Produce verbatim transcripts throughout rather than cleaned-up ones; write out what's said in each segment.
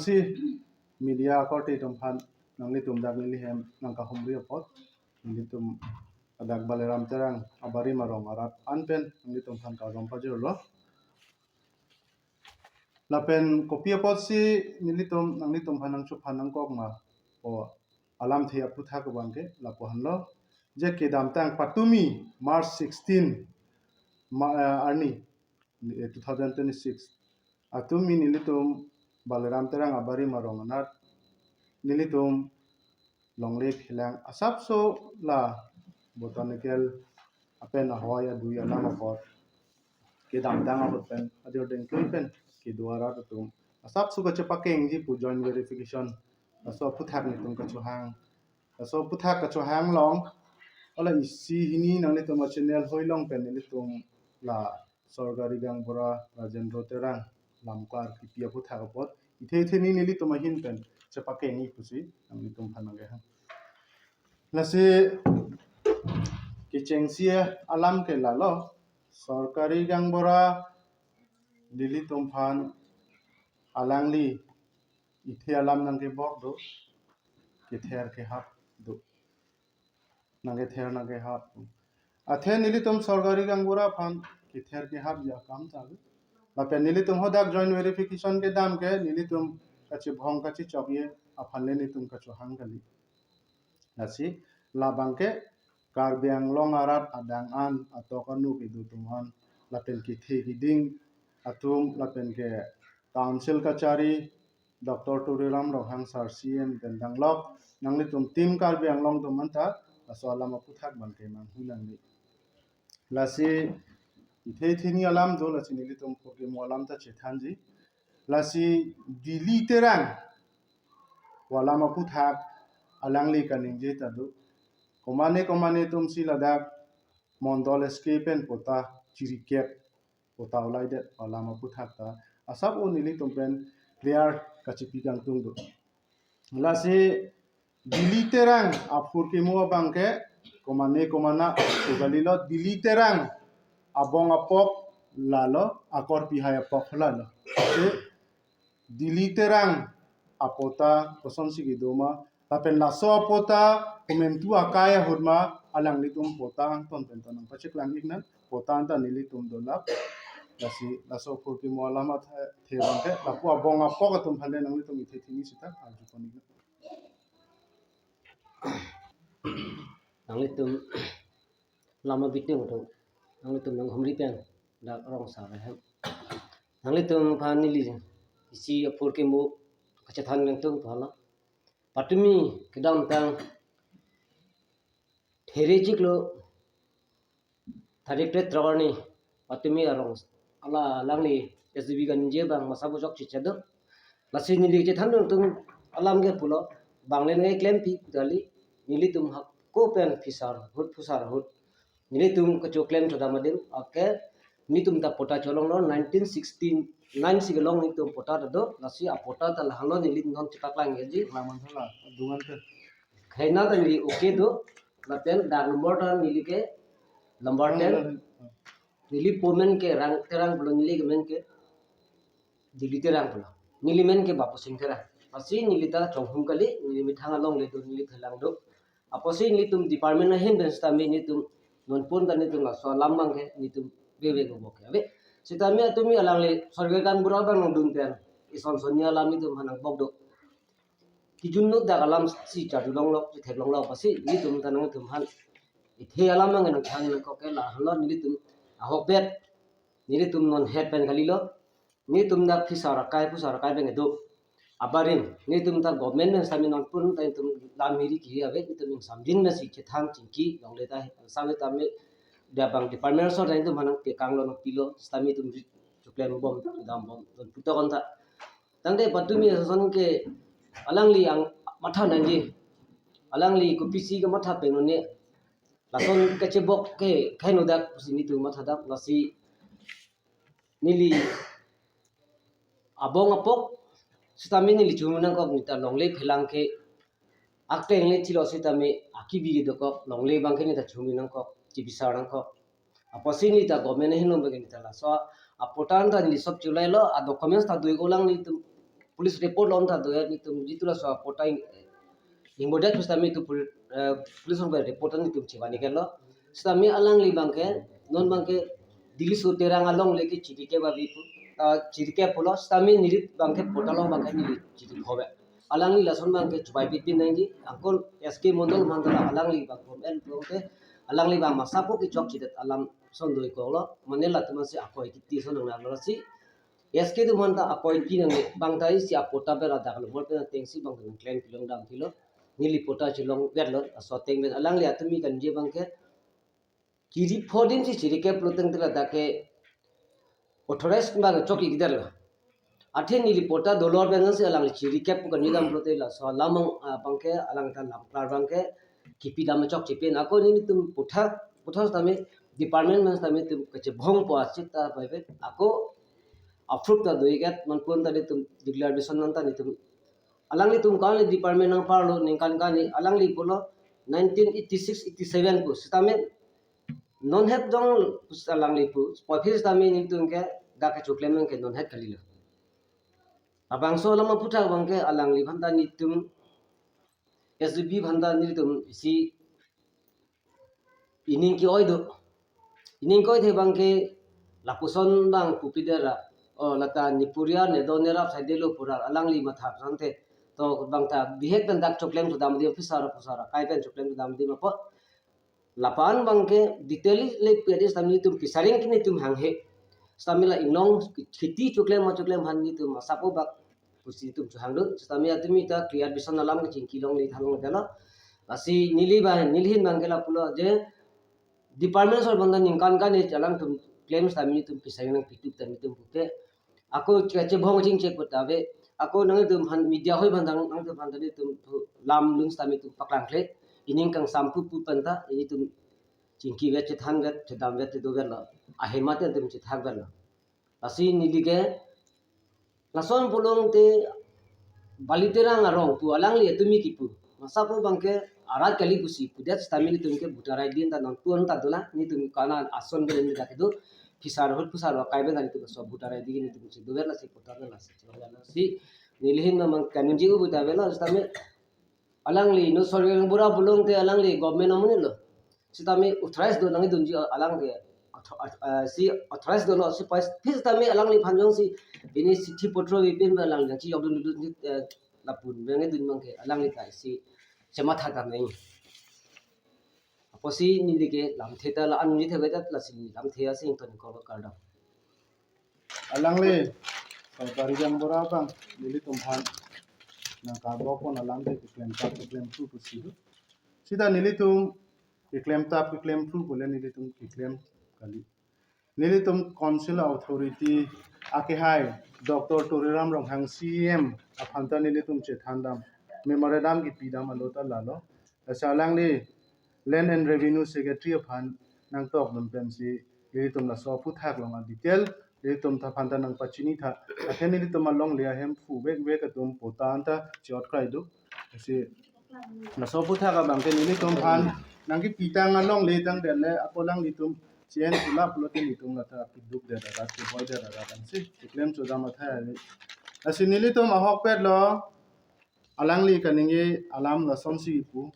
Si media akorte atum aphan nanglitum dak neli hem nangkahumri apot, nanglitum adak Baleram Terang abarim arong arat an pen nanglitum aphan kardom pajirlo. Lapen kopi apotsi nelitum nanglitum aphan nangchuphan nangkok ma, o alamthe aphuthak abang ke lapu-an lo. Je kedamtang patumi March sixteen ma, eh, arni, eh, two thousand twenty-six, atumi nelitum Baleram Terang abarim arong anat nelitum longle phelang asapso la botanical apen ahoi adui alam apot kedamtang ahut pen adir dengklui pen kedo arat atum asapso kachepakengji pu joint verification laso aphuthak nelitum kachohang. Laso aphuthak kachohang along, hala isi hini nanglitum a-channel hoi along pen nelitum la Sorkari Gaonbura Rajendra Terang Lamka Arkipi aphuthak apot ithe ithe ni nelitum ahin pen chepakengji pusi nanglitum aphan nangkehang. Lasi kechengsi alam ke lalo, Sorkari Gaonbura nelitum aphan alangli ithe alam nangkebok do, kether kehap do, nangkether nangkehap. Athe nelitum Sorkari Gaonbura aphan kether kehapji akam ta do. Lapen nelitum hadak joint verification kedam ke nelitum kachibhong kachichokji aphan le nelitum kachohang kali. Lasi labang ke Karbi Anglong arat adang an, atok anu kedo atum an, lapen kethe keding atum, lapen ke council kachari, Doctor Tuliram Ronghang sir C E M pen danglok nanglitum Team Karbi Anglong atum anta laso alam aphuthak abang ke manghu nangji. Lasi ithe ithe ni alam do, lasi nelitum phurkimo alam ta chethanji. Lasi Dili Terang pu alam aphuthak alangli kaningje ta do. Komane komane atumsi ladak Mondol S K pen patta chirikep, patta ulaidet pu alam aphuthak ta asap o nelitum pen clear kachipi kangtung do. Lasi Dili Terang aphurkimo abang ke komane komane pu kalilo, Dili Terang abong apok lalo, akorpi hai apok lalo. Lasi Dili Terang apatta kosonsi kedo ma, lapen laso apatta komantu akai ahut ma, alanglitum patta angton pen ta nangpacheklang iknang, patta anta nelitum dolap. Lasi laso phurkimo alam athe abang ke lapu abong apok atum aphan le nanglitum ithe ithe ni sita arjupon iknang. Nanglitum lama biting tu, nanglitum nanghumri pen dak rong sa hem. Nanglitum aphan neli isi aphurkimo kachethan nangtung tu hala. Patumi kedamtang there chiklo tarik tret arni patumi arong ala alangli S D B kaningje abang masa bujok chichado. Lasi neli chethan nangtung alam ke pulo, bang le nangklempi pu kali, nelitum hako pen phisar ahut phusar ahut nelitum kachoklem chodam adim, okay, nelitum ta patta cholonglo, nineteen sixty-nine si kelong nelitum patta ta do, lasi apatta ta lahelo, neli non chepaklang keji. Laman thala, dungan ke. Khaina ta neli okay do, lapen dak number ta neli ke number ten. Neli po men ke Rang Terang pulo, neli ke men ke Dili Terang pulo. Neli men ke Bapusing Terang. Lasi neli ta chonghum kali, neli methang along le do, neli phelang do. Apotsi nelitum department ahin pen sitame nelitum nonpon ta nelitum laso alam abang ke nelitum bebe bebok ke ave. Sitame atumi alangli Sorkari Gaonbura abang nangdun pen ison son ni alam nelitum aphan nangbok do. Kijun nut dak alam si charjulonglok, si theklonglok, apotsi nelitum ta nangtum aphan ithe alam abang nangthang nangkok ke lahenlo, nelitum ahokpet nelitum non het pen kalilo. Nelitum dak phisar akai phusar akai abang kedo. Abarim nelitum ta government pen sitame nonpon ta nelitum lam hiri kiri ave, nelitum ning samdin na si chethan chingki longle ta sitame dak abang department asor ta nelitum aphan nangpekanglo nangpilo, sitame nelitum ri choklem bom dam bom don putok an ta. Tangte patumi ason ke alangli ang matha nangji. Alangli kopisi kematha pen lone, lason kachebok ke kaino dak pusi nelitum matha dak, lasi neli abong apok sitame neli chumi nangkok, neli ta longle phelang ke akleng le chilo sitame akibi dokok, longle abang ke neli ta chumi nangkok, chibisar nangkok. Apotsi neli ta government ahin along abang ke neli ta laso apatta ta neli sop chulailo, a documents ta dui kolang nelitum police report lo-an ta do ya, netum jitu laso patta ing-, ingbodet pusitame itum pol-, eh, police along report an netum chevan-ik-etlo. Sitame alangli abangke, non abangke Delhi so Terang along le ke chirikep avi pu, ah, chirikep pulo, sitame neli abangke patta along abangke neli chirikep hove. Alangli lason abangke chubai pipin nangji, angkol S K Mondol mantha alangli abang kom en pulote, alangli abang masapo kechokchedet alam ason do-ik-koklo, mane latum si akoi kiti ason nangnanglo si, S K atum aphan ta akoi pi nangne, bang ta isi apatta bera dak lo, bor pen ateng si bang ta nangklem pilong dam pilo, neli patta chelongvetlo, aso ateng pen alangli atum mi kanji abangke, chiri phodin si chirikep pulo tangte ladak ke authorize abang chok-ik-derlo. Athe neli patta dolor pen si alangli chirikep pu kanji dam pulote laso alam abang, ah, abangke alang ta lam klar abangke kipi dam chokche pen. Ako netum patta, patta sitame department pen sitame netum kachebhong po achit ta bai pen. Ako approve ta do-ik-et, non pu-an ta netum declaration an ta netum, alanglitum kali department nangparlo ningkan kani, alangli pulo nineteen eighty-six eighty-seven pu, sitame non het jong alangli pu, puvoiphit sitame netum ke dak kechoklem ke non het kalilo. Labangso alam aphuthak abangke alangliphan ta netum S G B aphan ta netum isi ining ke-oi do. Ining ke-oi athe abangke lapuson abang pupi dera. O lata ne puriar ne do ne rap saide lo pu ra alangli matha sante. To bang ta bihek pen dak choklem sudam di officer officer akai pen choklem sudam di mapo. Lapu-an abangke detail le pedi sitame netum kesaring ke netum hanghe. Sitame la inglong kheti choklem ma choklem aphan netum masapo bak pusi netum chohangdun, sitame atumi ta clear vision alam kechingki longle thanlongdetlo. Lasi neli abang, neli ahin abangke lapulo je department sor banda ningkan kani alangtum claims sitame netum pisai nangpitup ta netum puke. Ako che-, chebhong chingchek puta ave. Ako nangtum aphan media hoi bandang nangtum aphan ta netum pu lam lun sitame netum paklangkle. Ining kangsam pu pu pen ta netum chingkivet chethanvet chedamvet chedovetlo. Ahem mate netum chethakvetlo. Lasi neli ke lason pulongte Bali Terang arong pu alangli atumi kipu. Masapo abangke arat kali pusi pudet sitame netum ke voter I D ta non pu-an ta dolang, netum kana ason belen ni dak do. Phisar hut pusar wa kai belen netum so voter I D netum si dover lasi voter lasi. Lasi neli ahin abang kaningje u voter belen sitame alangli no sorkar bura pulongte alangli government amonit lo. Sitame authorize do nangdunji alangke author-, ah, si authorize dolo si pais phis sitame alangliphan jongsi pini chithi potro pipin ba alang jangsi jok dun dun, eh, lapu-an nangdun abangke alangli ta si chematha ta nang. Apotsi neli ke lamthe ta la-an neli thevedet lasi lamthe asi ington ko kardom. Alangli, Sarkari Gaonbura abang, nelitum aphan nangkarbok pon alam de keklem tap keklem thu pusi do. Sita nelitum keklem tap keklem thu pule nelitum keklem kali. Nelitum Council Authority akehai Doctor Tuliram Ronghang C E M aphan ta nelitum chethan dam, memorandum kipi dam alo ta lalo. Lasi alangli Land and Revenue Secretary aphan nangtok dun pensi nelitum laso aphuthak along a detail nelitum ta aphan ta nangpachini tha. Athe nelitum alongle ahem phu vek vek atum patta anta chiot krai do. Lasi laso aphuthak abangke nelitum aphan nangkipi tang alongle tangdet le ako alanglitum C N pula pulote nelitum lata piduk det arat, kiboi det arat ansi keklem chodam athai. Lasi nelitum ahokpet lo, alangli kaningje alam lasonsi pu.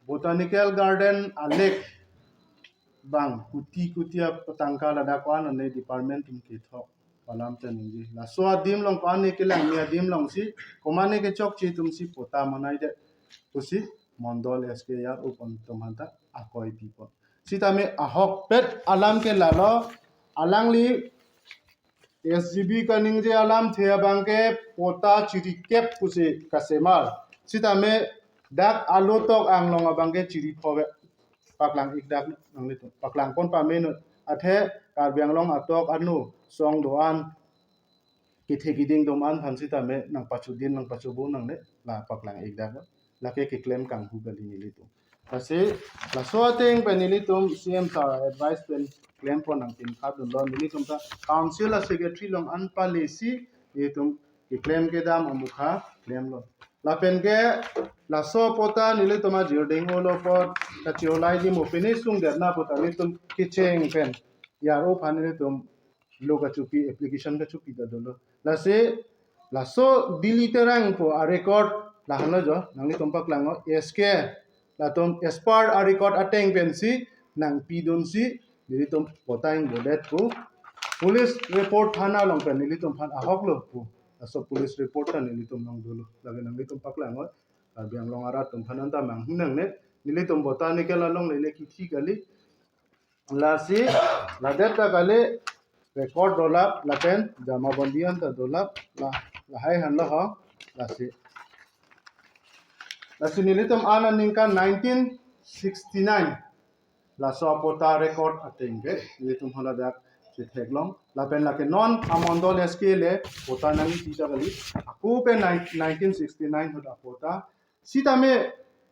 Botanical Garden a-lake abang kuti kuti apatangka ladak ko-an ane department atum kethok alam ta ningje. Laso adim along ko-an ne kelang mi adim alongsi komatne kechokche atumsi patta manai det pusi mondol S K ya upon atum aphan ta akoi pi pon. Sitame ahokpet alam ke lalo, alangli S G B kaningje alamthe abangke patta chirikep pusi kasemar. Sitame dak alotok anglong abangke chiri pho ve. Paklang ik dak nanglitum. Paklang pon pame non. Athe Karbi Anglong atok anu song do-an, kethe keding do-an aphan sitame nangpachodin nangpachobung nangne la paklang ik dak. Lake keklem kanghu kali nelitum. Lasi laso ateng pen nelitum C M sir advice pen klem pon nangpin khat dunlo, nelitum ta Council a-Secretary along an palesi nelitum keklem kedam amukha klemlo. Lapen ke laso patta nelitum ajirding olo apot kachiolai di mo pini sungdet na patta nelitum kecheng pen yaro aphan nelitum lo kachopi, application kachopi ta dolo. Lasi Laso Delhi Terang pu a-record lahenlo jo, nanglitum paklang-o, S K, latum expert a-record ateng pensi nangpidunsi nelitum pota ingbodet pu police report thana along pen nelitum aphan ahoklo pu. Laso police report ta nelitum along dolo. Lake nanglitum paklang-o, Karbi Anglong arat atum aphan anta manghu nangne, nelitum botanical alongle le kithi kali. Lasi, ladet ta kali, record dolap, lapen jamabandi anta dolap, la, lahai henlo ho, lasi. Lasi nelitum an aningkan nineteen sixty-nine. Laso apota record ateng ke, nelitum hala dak chetheklong. Lapen lake non amondol S K le, pota nangpi ta kali. Ako pen nine-, nineteen sixty-nine ahut apota. Sitame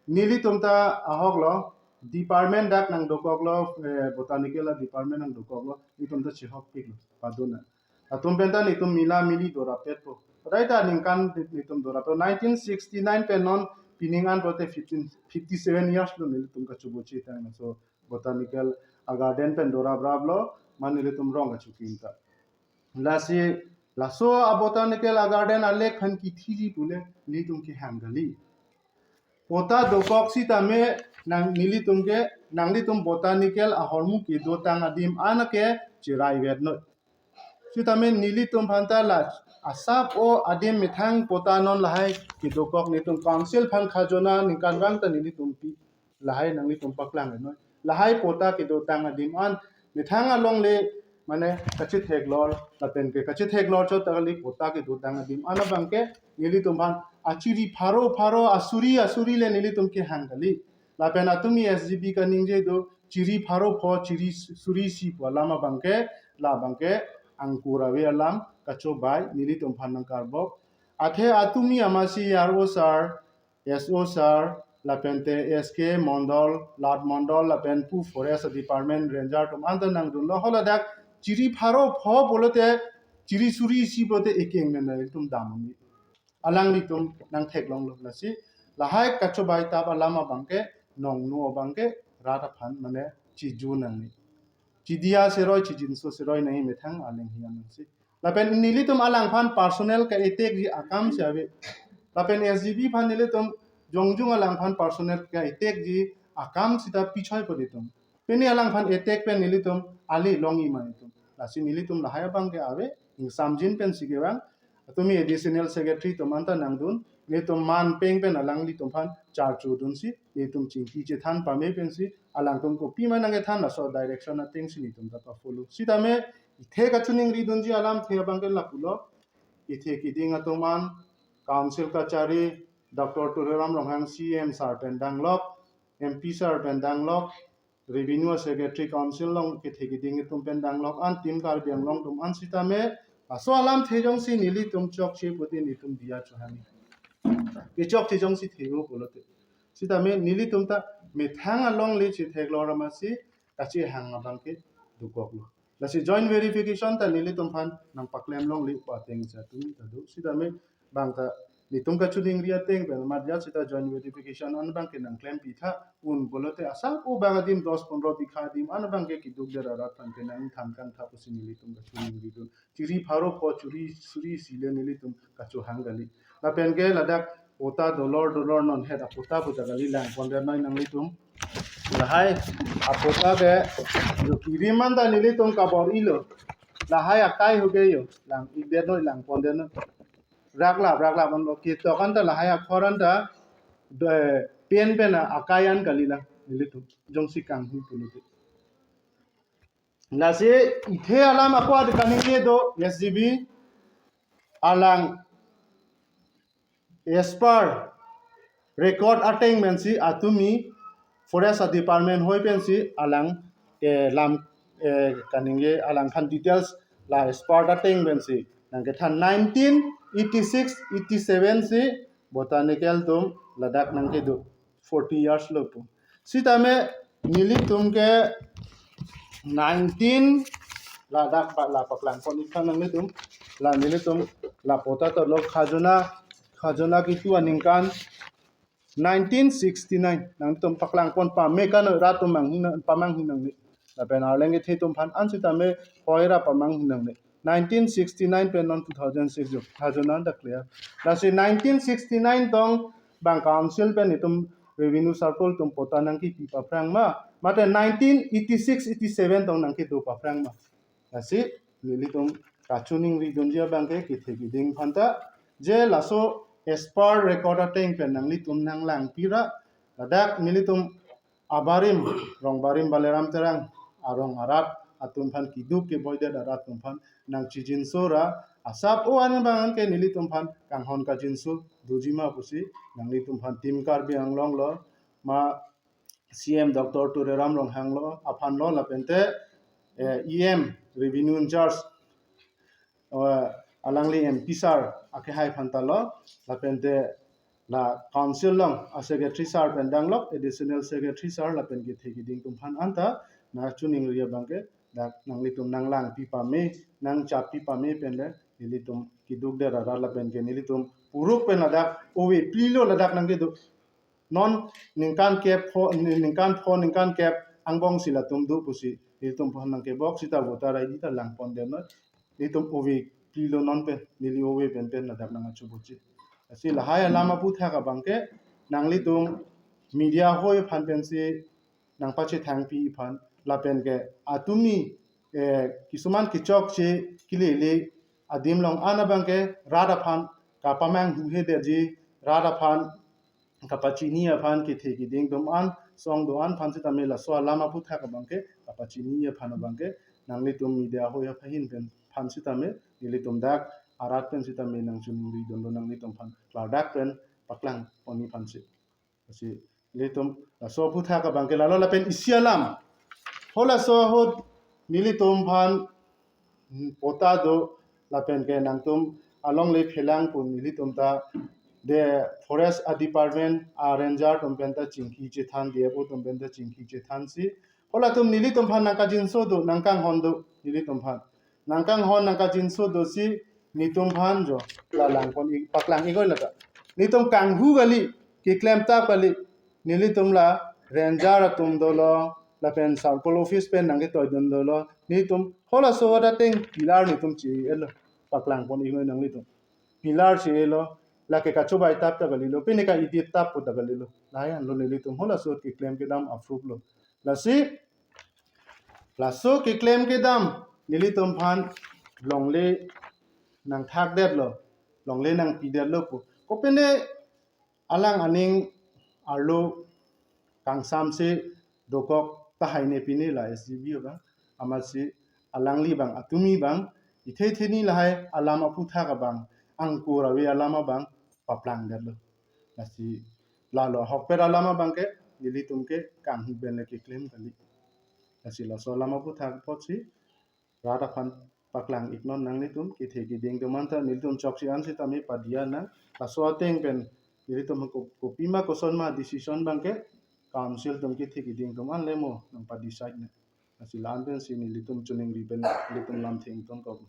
nelitum ta ahoklo, department dak nangdokoklo, eh, botanical department nangdokoklo, nelitum ta chehokpiklo, padona. Latum pen ta nelitum mila mili dorapetpo. Padai ta aningkan nelitum dorapetpo. Nineteen sixty-nine pen non pining an pulote fifteen, fifty-seven years lo nelitum kachoboche tang. So botanical a-garden pen dorapraplo, mane nelitum rong kachokim ta. Lasi, laso a-botanical a-garden alek aphan kithiji pule, nelitum kehang kali. Pota dokok sitame nang nelitum ke, nanglitum botanical ahormu kedotang adim an ke cheraivetnoi. Sitame nelitum aphan ta la asap o adim methang pota non lahai kedokok nelitum council aphan khajona ningkanvang ta nelitum pi. Lahai nanglitum paklang noi. Lahai pota kedotang adim an methang alongle mane kachetheklor, lapen ke kachetheklor chot ta kali, pota kedotang adim an abang ke nelitum aphan achiri pharo pharo asuri asuri le nelitum kehang kali. Lapen atumi S G B kaningje do, chiri pharo pho chiri suri isi pu alam abang ke, labang ke angkur ave alam, kachobai nelitum aphan nangkarbok. Athe atumi amatsi R O sir, S O sir, lapen te S K mondol, Lad mondol, lapen pu forest department ranger atum anta nangdunlo, haladak chiri pharo pho pulote, chiri suri isi pulote ekeng nen nelitum dam-un-e. Alanglitum nangtheklonglo, lasi lahai kachobai tap alam abang ke nongno abang ke rat aphan mane chiju nangne. Chidiya seroi, chijinso seroi nangji methang aling hian nangsi. Lapen nelitum alangphan personal ke-attack ji akam si ave. Lapen S G B aphan nelitum jongjung alangphan personal ke-attack ji akam sita pichoi po nelitum. Pini alangphan attack pen nelitum ali longji ma nelitum. Lasi nelitum lahai abang ke ave, ingsamjin pensi kevang. Atumi additional secretary atum anta nangdun, nelitum man peng pen alanglitum aphan charchu dunsi, nelitum chingki chethan pame pensi, alangtum kopima nangkethan laso direction atengsi nelitum ta pa-follow. Sitame, ithe kachiningri dunji alamthe abang ke lapulo, ithe keding atum an, council kachari, Doctor Tuliram Ronghang C M sir pen danglok, M P sir pen danglok, revenue secretary council along kethe keding atum pen danglok an, Team Karbi Anglong atum an sitame, laso alamthe jongsi nelitum chokche pute nelitum diya chohani. Kechokche jongsi theu pulote. Sitame nelitum ta methang alongle chetheklor amatsi kachehang abang ke dokoklo. Lasi joint verification ta nelitum aphan nangpaklem longle pu ateng si atum ta do. Sitame bang ta nelitum kachiningri ateng pen amat ya sita joint verification an abang ke nangklempi tha, un pulote asap o bang adim dos pondro bikha adim an abang ke keduk der arat aphan ke nangthan kang tha pusi nelitum kachiningri dun. Chiri pharo pho chiri suri isi le nelitum kachohang kali. Lapen ke ladak pota dolor dolor non het apota pu ta kali, langpon der noi nanglitum. Lahai apota ke jo kirim an ta nelitum kabor-ilo. Lahai akai hu ke jo lang-ik der noi, langpon der noi. Raklap raklap anlo, ketok an ta lahai akhor an ta, de, pen pen akai an kali lang nelitum jongsi kanghu pulote. Lasi ithe alam ako adi kaningje do, S G B alang as per record ateng pensi atumi forest department hoi pensi alang ke lam, eh, kaningje alangphan details la as per ateng pensi nangkethan. Nineteen eighty-six eighty-seven si botanical atum ladak nangkedo, forty years lo pu. Sitame nelitum ke nineteen, ladak pa la paklangpon-ik tha nanglitum, la nelitum la pota tolo khajona, khajona kitu aningkan nineteen sixty-nine, nangtum paklangpon pame kan rat atum manghu nang, pamanghu nangne. Lapen arleng kethe atum aphan an sitame hoira pamanghu nangne. nineteen sixty-nine pen non two thousand six jo, thajon an ta clear. Lasi nineteen sixty-nine tong bang council pen itum revenue circle atum patta nangkepi paphrang ma, mate nineteen eighty-six eighty-seven tong nangkedo paphrang ma. Lasi nelitum kachiningri dunji abangke kethe kiding aphanta, je laso as per record ateng pen nanglitum nanglangpi ra, ladak nelitum abarim, Rongbarim Balaram Terang arong arat atum aphan, kiduk keboidet arat atum aphan nangchijinso ra, asap o-an abang ke nelitum aphan kanghon kajinso doji ma pusi nanglitum aphan Team Karbi Anglong lo, ma C M Doctor Tuliram Ronghang lo aphan lo, lapente, eh, E M, Revenue in Charge, eh, alangli M P sir akehai aphanta lo, lapente la council along a secretary sir pen danglok, additional secretary sir lapen kethe kiding atum aphan anta nangchiningri abangke, dak nanglitum nanglangpi pame, nangchapi pame pen le nelitum kidukdet arat lapen ke nelitum puruk pen ladak ove plilo ladak nangkedo. Non ningkan kep pho, ningkan pho, ningkan kep angbong si latum do pusi nelitum aphan nangkebok sita voter I D ta langpon den noi. Nelitum ove plilo non pen, neli ove pen pen ladak nangkachubochi. Lasi lahai alam aphuthak abangke nanglitum media hoi aphan pensi nangpachethangpi aphan, lapen ke atumi, eh, kisuman kechokche kelele adim along an abangke rat aphan kapamanghuhedetji, rat aphan kapachini aphan, kethe kiding atum an, song do-an aphan sitame laso alam aphuthak abangke kapachini aphan abangke nanglitum media hoi aphan pen aphan sitame nelitum dak arat pen sitame nangchiningri dunlo, nanglitum aphan klardak pen paklang ponji aphansi. Lasi nelitum laso aphuthak abangke lalo, lapen isi alam. Halaso ahut nelitum aphan, hmm, patta do, lapen ke nangtum alongle phelang pu nelitum ta de forest a department a ranger atum pen ta chingki chethan, D F O atum pen ta chingki chethansi, halatum nelitum aphan nangkajinso do, nangkanghon do nelitum aphan. Nangkanghon nangkajinso dosi nelitum aphan jo la langpon ik, paklang ik-oi lata. Nelitum kanghu kali, keklem tap kali. Nelitum la ranger atum dolo, lapen circle office pen nangketoi dun dolo. Nelitum halaso arat ateng pillar nelitum che-elo, paklang pon ik-oi nanglitum. Pillar che-elo, lake kachobai tap ta kalilo, pine ka-edit tap pu ta kalilo. Lahai anlo nelitum halaso keklem kedam a-proof lo. Lasi laso keklem kedam nelitum aphan longle nangthakdetlo, longle nangpidetlo pu. Kopine alang aning arlo kangsamse dokok tahai ne pine la S G B abang, amatsi alangli abang, atumi abang, ithe theni lahai alam aphuthak abang, angkur ave alam abang paplangdetlo. Lasi lalo ahokpet alam abangke nelitum ke kanghu pen le keklem kali. Lasi laso alam aphuthak apotsi rat aphan paklang iknon nanglitum, kethe kiding atum anta nelitum choksi an sitame padiya nang. Laso ateng pen nelitum ko-, kopima kosonma decision abangke council atum kethe kiding atum an le mo nangpa-decide nang. Lasi la-an pensi nelitum chiningri pen nelitum lam thengton ko.